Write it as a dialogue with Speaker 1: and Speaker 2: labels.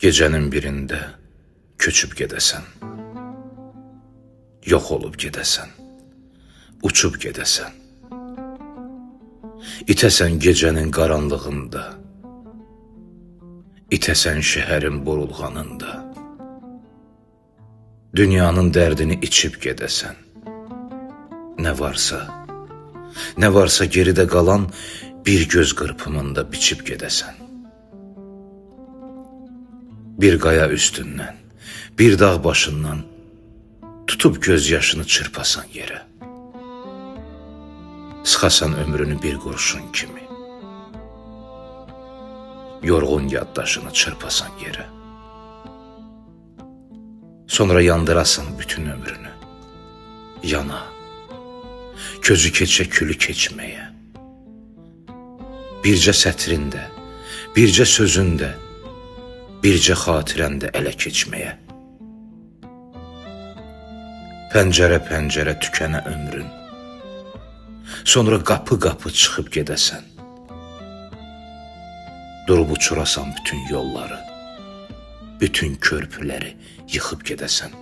Speaker 1: Gecənin birində köçüb gedəsən, yox olub gedəsən, uçub gedəsən, itəsən gecənin qaranlığında, itəsən şəhərin burulğanında, dünyanın dərdini içib gedəsən, nə varsa, nə varsa geridə qalan bir göz qırpımında biçib gedəsən. Bir qaya üstündən, bir dağ başından tutub göz yaşını çırpasan yerə. Sıxasan ömrünü bir qurşun kimi. Yorğun yaddaşını çırpasan yerə. Sonra yandırasan bütün ömrünü. Yana, közü keçə külü keçməyə. Bircə sətrində, bircə sözündə, bircə xatirəndə ələ keçməyə. Pəncərə-pəncərə tükənə ömrün, sonra qapı-qapı çıxıb gedəsən, durub uçurasan bütün yolları, bütün körpüləri yıxıb gedəsən.